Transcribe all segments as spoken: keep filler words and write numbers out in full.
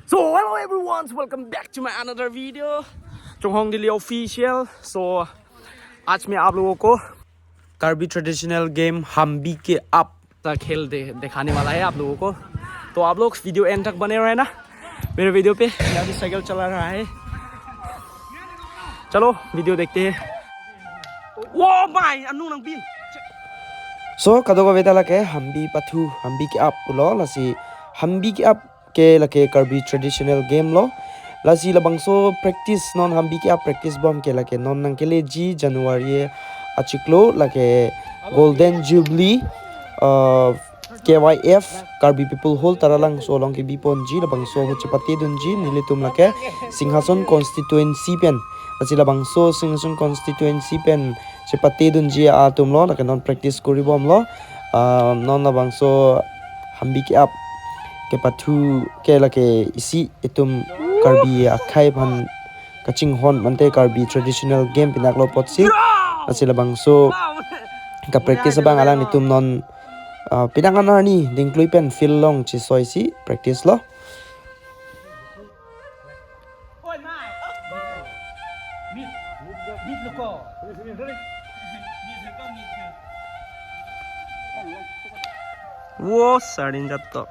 So hello everyone, welcome back to my another video, Chonghong Daily Official. So आज मैं आप लोगों को Karbi traditional game Hambi Ke Ap का खेल दे, दिखाने वाला है आप लोगों को। तो आप लोग वीडियो एंड तक बने रहे ना मेरे वीडियो पे। यहाँ भी साइकिल चला रहा है, चलो वीडियो देखते हैं। वो my, anu nang bin. So kadokave ta lake Hambi Pathu, Hambi Ke Ap pulo, lasi Hambi Ke Ap ke lake Karbi traditional game lo. Lasi labangso practice, non Hambi Ke Ap practice bom ke lake non nangkeleji January achiklo lake Golden Jubilee, uh, K Y F, Karbi People Hall Taralangso along kebi ponji, labangso ahut chepate dunji nelitum lake Singhason constituency pen. Lasi labangso Singhason constituency pen chepate dunji atum lo, lake non practice kori bom lo. Ah, non labangso Hambi Ke Ap kepathu ke lake isi itum Karbi akhei aphan kachinghon mate Karbi traditional game pinak lo apotsi. Lasi labangso ka practice abang alanglitum non, ah, pinak an arni dingklui pen field along chesoisi practice lo. Wo, sarin jatto.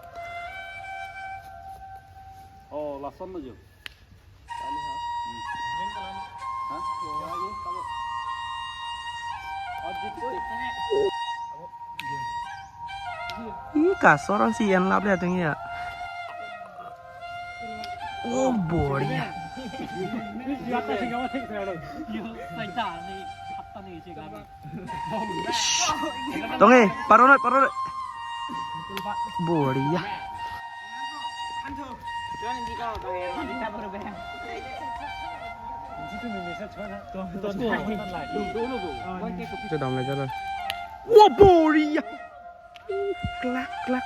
Oh, lason lo jo. Ih, kasor si yan lap le atung ya. Oh, boria. Tong eh, parunoi, parunoi. Boria. Sedam le jalan. Wah, boria. Klak, klak.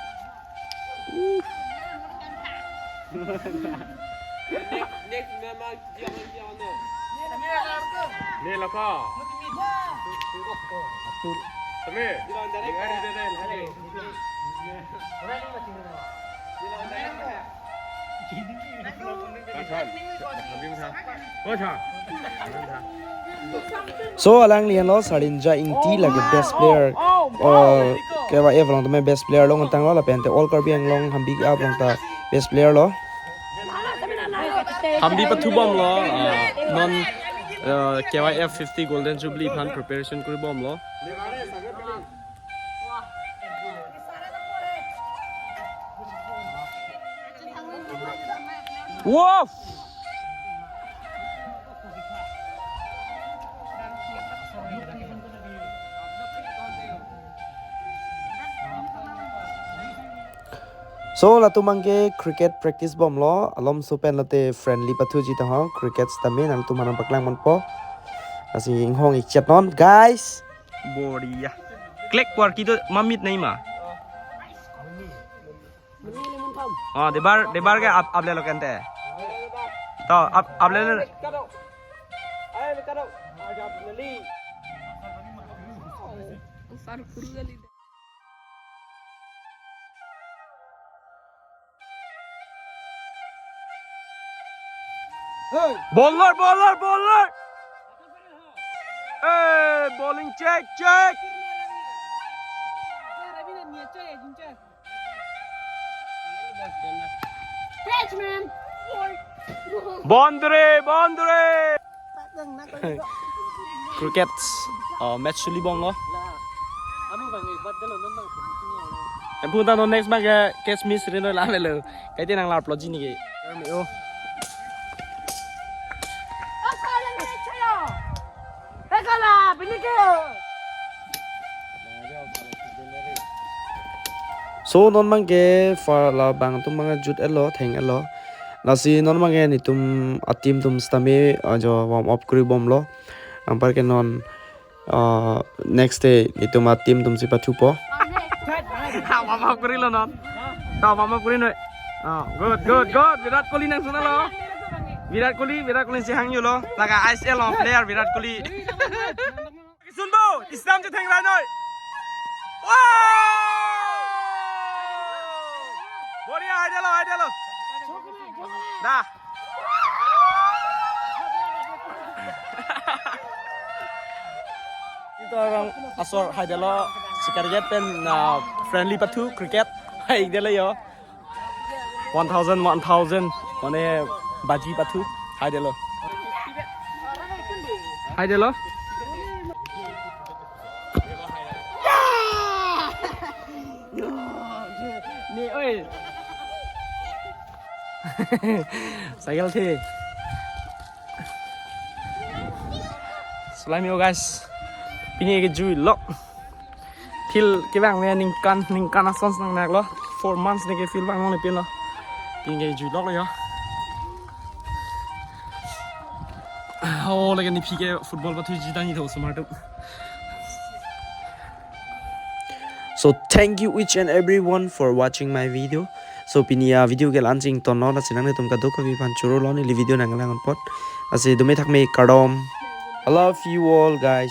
Next, next memang Ne laka. Atur. Tame. Dengar di dada, lagi. Machan. Habis machan. Machan. So alangli henlo Sarinja Ingti lake best player. Oh, K Y F along tame best player lo, ngtang lo lapen te All Karbi Anglong Hambi Ke Ap along ta best player lo. Hambi pathu bom lo, ah, non, ah, K Y F fifty Golden Jubilee aphan preparation kori bom lo. Wow! So, latum abangke cricket practice bom lo, alom so pen lote friendly pathuji ta ho, cricket sitame nangtum aphan paklang ponpo. Lasi inghong ik chet non, guys. Boria. Klek por kido mamit nai ma. Oh, debar, debar ke ap, ap le lo kente. To, ap, ap le lo. Bowler, bowler, bowler. Hey, bowling check, check. Catch, man. Boundary, boundary. Cricket, uh, match suli bom lo. Hemphu ta non next abangke catch miss ri noi la avelo. Kaite nang lar plot ji neke. Oh. So non abangke far labang atum abang jut et lo, theng et lo. Lasi non abangke netum a-team atum sitame ajo warm up kori bom lo. Anparke non, ah, next day netum a-team atum si pathupo. Warm up kori lo non. To warm up kori noi. Ah, good, good, good. Virat Kohli nangsun lo. Virat Kohli, Virat Kohli si hangjo lo. Lake I S L along player Virat Kohli. Sunbo, Islam chetheng rai noi. Wow! Boria, haidelo, haidelo. Da. Ito orang asor haidelo, si cricket pen, ah, friendly pathu cricket. Haidelo yo. One thousand, one thousand, mane baji pathu. Haidelo. Haidelo. Ni, oi. Cycle the. Slime yo, guys. Pini ke jui lok. Thil kevang me ningkan, ningkan ason sang nak lo. Four months ne ke field vang long le pin lo. Pini ke jui lok lo yo. Oh, lagi ni P K football pathu jidang itu semar tu. So thank you each and everyone for watching my video. So pini a video ke la-an si ingtonlo, lasi nanglitum kadokave aphan choro lo neli video nanglang apot. Lasi dome thakme, kardom. I love you all, guys.